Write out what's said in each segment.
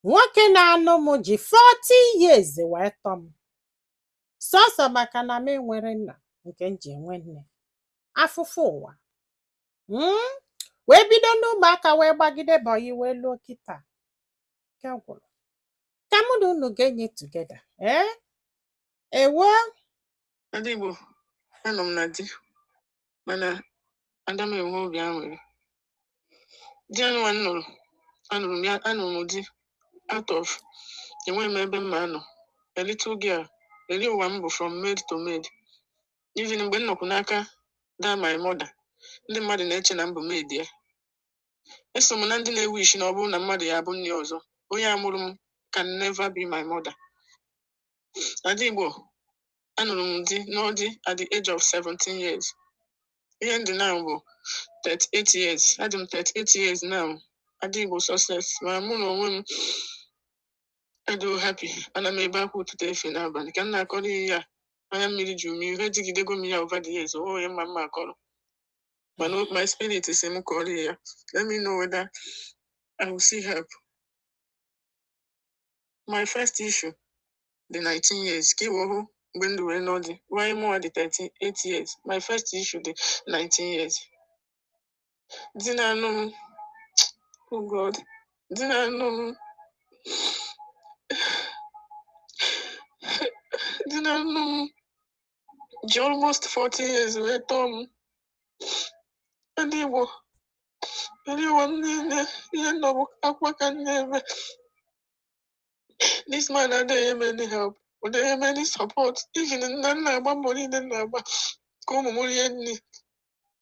Nwoke na-anụ m ji 40 years wee tọ m sọsọ maka na m enwere nna nke m ji enwe nne. Afụfụ ụwa wee bido n'ụmụaka wee gbagide bọyị wee lụọ kịta nke gwụrụ ka mụ na unu ga-enye together. Ee, ewo. Ndị Igbo, anọ m na di, mana ada m enwe obi aṅụrị. Di anụnwa m nụrụ, anụrụ m ya, anụrụ m di out of enweghị m ebe m ma anọ. A little girl, eri ụwa m bụ from maid to maid. Even mgbe m nọkwu n'aka that my mother, ndị mmadụ na-eche na m bụ maid ya. Eso m na ndị na-ewu isi na ọ bụrụ na mmadụ ya abụ nne ọzọ, onye amụrụ m can never be my mother. Ada Igbo, anụrụ m di n'ọdị at the age of 17 years. Ihe ndị now bụ 38 years. Adị m 38 years now. Ada Igbo, success ma mụ na onwe m adịghị happy. Ana m ebe akwa ụtụtụ, efe n'abalị ka m na-akọrọ ihe a. Anya mmiri juru m ihu. Ejigidego m ya over the years. O onye mma mma akọrọ, mana my spirit si m kọrọ ya. Let me know whether I will see help. My first issue dị 19 years ka ịwụ hụ mgbe ndụ wee nọ dị why mụnwa dị 38 years. My first issue dị 19 years. Di na-anụ m, oh God, di na-anụ m, di na-anụ m ji almost 40 years wee tọọ m. Ndị Igbo, ndị ụwa m niile, ihe nọ bụ akwa ka m na-eme. This man adịghị eme any help, ọ dịghị eme any support. Even nna m na-agba mbọ niile m na-agba ka ụmụ m rie nri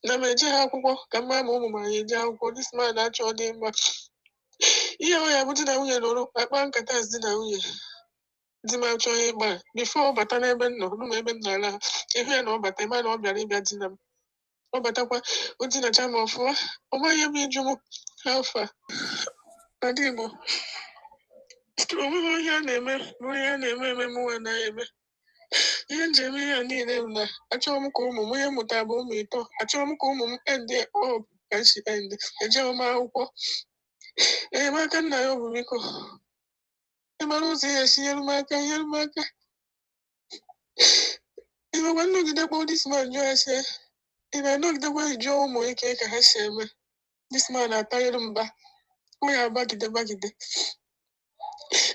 na m eje ha akwụkwọ ka mma ma ụmụ m anyị eje akwụkwọ. This man achọ dị mma. Ihe ọ ya bụ, di na nwunye nọrọ akpa nkata as di na nwunye, di m achọghị ịgba before ọ bata n'ebe m nọ, nụ m ebe m na-ala ihu ya na ọ bata, ịma na ọ bịara ịbịa dina m. Ọ batakwa, o dinacha m ọfụma, ọ maghị ebe ịjụ m how far. Ada Igbo, onweghị ihe a na-eme bụ ihe a na-eme eme m nwa na-eme. Ihe m ji eme ihe a niile bụ na achọghị m ka ụmụ m, ihe m mụtara bụ ụmụ ịtọ, achọghị m ka ụmụ m end up ka m si end. Ejeghị m akwụkwọ. Enyemaka nna ya ọ bụ, biko, ịmara ụzọ ihe esi nyere m aka, nyere m aka. Ịmakwa nnọgidekwa this man jụọ ya sị ị na-anọgidekwa jụọ ụmụ ike ka ha si eme. This man na-atanyere mba ọ ya agbagide gbagide.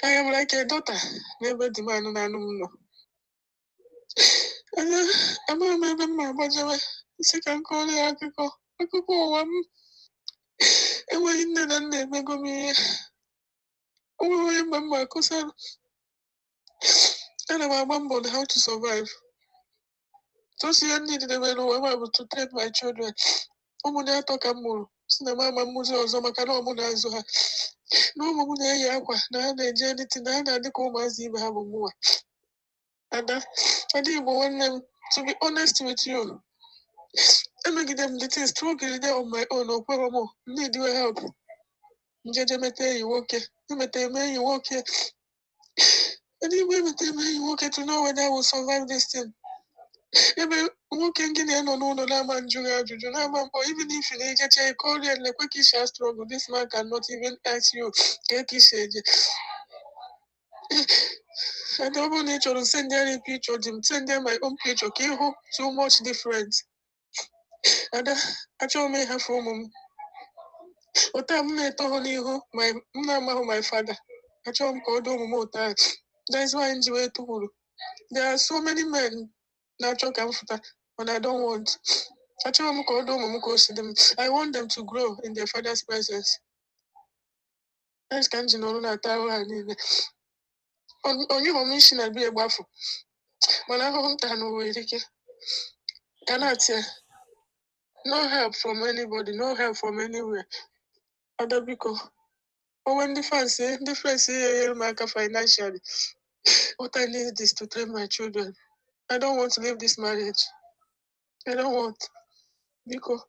I am like a daughter n'ebe di m anụ na-anụ m nọ. Anya amaghị m ebe m ma agbajewe sị ka m kọọrọ ya akụkọ ụwa m. Enweghị nne na nna emego m ihe. Onweghị onye mma mma akọsara. Ana m agba mbọ na how to survive. Sọsọ ihe ndị didebe n'ụwa m bụ to train my children. Ụmụ na atọ ka m mụrụ si na m ama mmụzi ọzọ maka na ọ mụ na-azụ ha, na ụmụ m na-eyi akwa, na ha na-eje anything, na ha na-adị ka ụmụazị ibe ha bụ mụnwa. Ada, Ada Igbo nwanne m, to be honest with you, emegide m the things struggle on my own. O kwero m need your help. Njeje mete enyi nwoke, emete eme enyi nwoke. Ada Igbo, emete eme enyi nwoke to know whether I will survive this thing. Ebe nwoke gị na-anọ n'ụlọ na-ama njụ gị ajụjụ, na-ama mbọ, even if na ijeche kọrịa lekwe ka isi struggle, this man cannot even ask you ka ka isi eje. And ọ bụrụ na ị chọrọ, send any picture dị m, send my own picture ka ịhụ too much different. Ada, achọghị m ịhafe ụmụ m ụta m na-eto hụ n'ihu my m na-amahụ my father. Achọghị m ka ọ dị ụmụ m ụta. That is why m ji wee tụkwuru. There are so many men na-achọ ka m fụta, but I don't want. Achọghị m ka ọ dị ụmụ m ka o si dị m. I want them to grow in their father's presence. That's ka m ji nọrọ na-ata ahụhụ ha niile. Onye m isi na bia gbafu, mana ahụhụ m tara n'ụwa erike ka na-atị ya. No help from anybody, no help from anywhere. Ada, biko, onwe ndị fans, ndị friends ihe enyere m aka financially. What I need is to train my children. I don't want to leave this marriage. I don't want. Biko,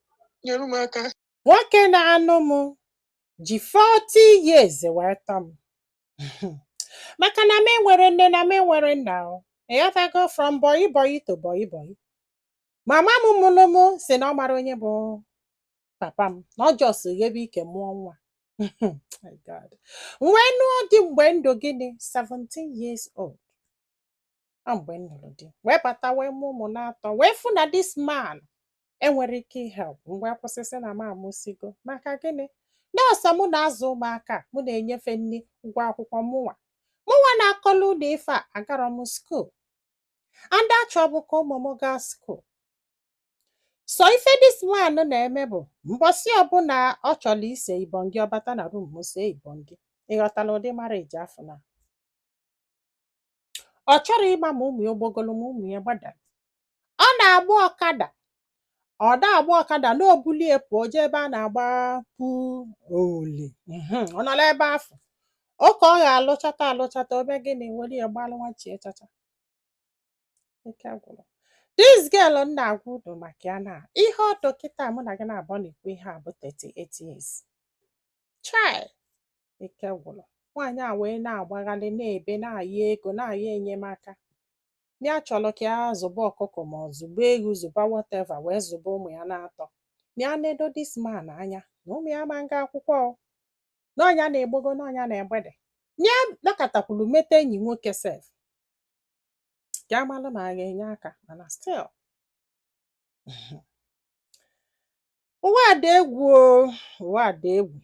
nyere m aka. Nwoke na-anụ m ji 40 years wee tọ m maka na m enwere nne na m enwere nna. O ịghọtago? From boy boy to boy boy. Mama m mụrụ m si na ọ mara onye bụ papa m, na ọ just ghebe ike mụọ nwa. My God. Wee nụọ di mgbe ndụ gịnị, 17 years old. Ọ mgbe m nụrụ di wee bata, wee mụọ ụmụ na-atọ, wee fụ na this man enwere ike help. Mgbe kwụsịsị na m amụsigo, maka gịnị? Nọọsụ mụ na-azụ ụmụaka, mụ na-enyefe nri, ụgwọ akwụkwọ. Mụnwa na-akọlụ ụlọ ife a, agarọ m school, and achọ bụ ka ụmụ m gaa school. So ife this man na-eme bụ, mbọsị ọbụla ọ chọrọ ise ibongi, ọ bata na room m see ibongi. Ịghọtala ụdị marriage afọ na ọ chọrọ ịma ma ụmụ ya ogbogolo, ma ụmụ ya gbadara. Ọ na-agba ọkada, ọ na-agba ọkada na obulie pụọ jee ebe a na-agba puoli. Ọ nọrọ ebe afọ ụka ọ ga-alụchata alụchata obe gịnị, were ya gbalụ nwachie chacha. Ike gwụrụ this girl m na-agwa unu maka ya na ihe ọdụ kịta mụ na gị na-abụọ na-ekwu ihe a bụ 38 years. Chai, ike gwụrụ nwaanyị a wee na-agbaghalị, na-ebe, na-ayọ ego, na-ayọ enyemaka. Ya chọrọ ka ya zụba ọkụkọ ma ọ zụba ewu, zụba whatever, wee zụba ụmụ ya na-atọ. Ya nedo this man anya na ụmụ ya ma nga akwụkwọ o. N'ọnya na-egbogo, n'ọnya na-egbede. Ya nọkọtakwuru mete enyi nwoke sef ka amalụ ma a ga-enye aka, mana still ụwa dị egwu o, ụwa dị egwu.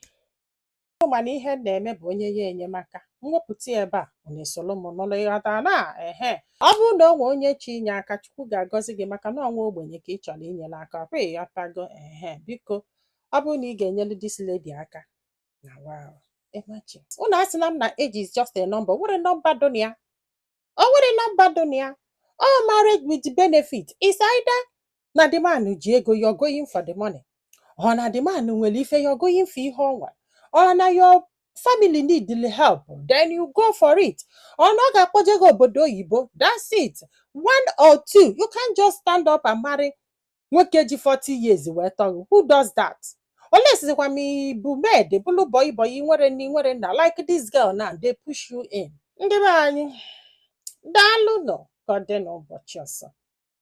Mana ihe m na-eme bụ onye ya enyemaka mwepụta ya ebe a, ọ na-esoro m nọrọ. Ịghọta na ehe, ọ bụrụ na o nwee onye chi inye aka, Chukwu ga-agọzi gị, maka na ọnwa ogbenye ka ị chọrọ inyere aka. Ọkwa ịghọtago? Ehe, biko, ọ bụrụ na ị ga-enyere this lady aka na wow, imagine unu asịla m na age is just a number. O nwere nọmba dị na ya, o nwere nọmba dị na ya. All marriage with benefit is either na the man ji ego, you're going for the money, or na the man nwere ife, you're going for ihe ọ nwere, or na your family need the help, then you go for it, or na ọ ga-akpọje gị obodo oyibo. That's it, one or two. You can't just stand up and marry nwoke ji 40 years wee tọgụ. Who does that? Ole sizikwa ma ị bụ maid, bụlụ boy boy, nwere nne, nwere nna, like this girl now, they push you in. Ndị be anyị, daalụ nọ. Ka ọ dị n'ụbọchị ọzọ.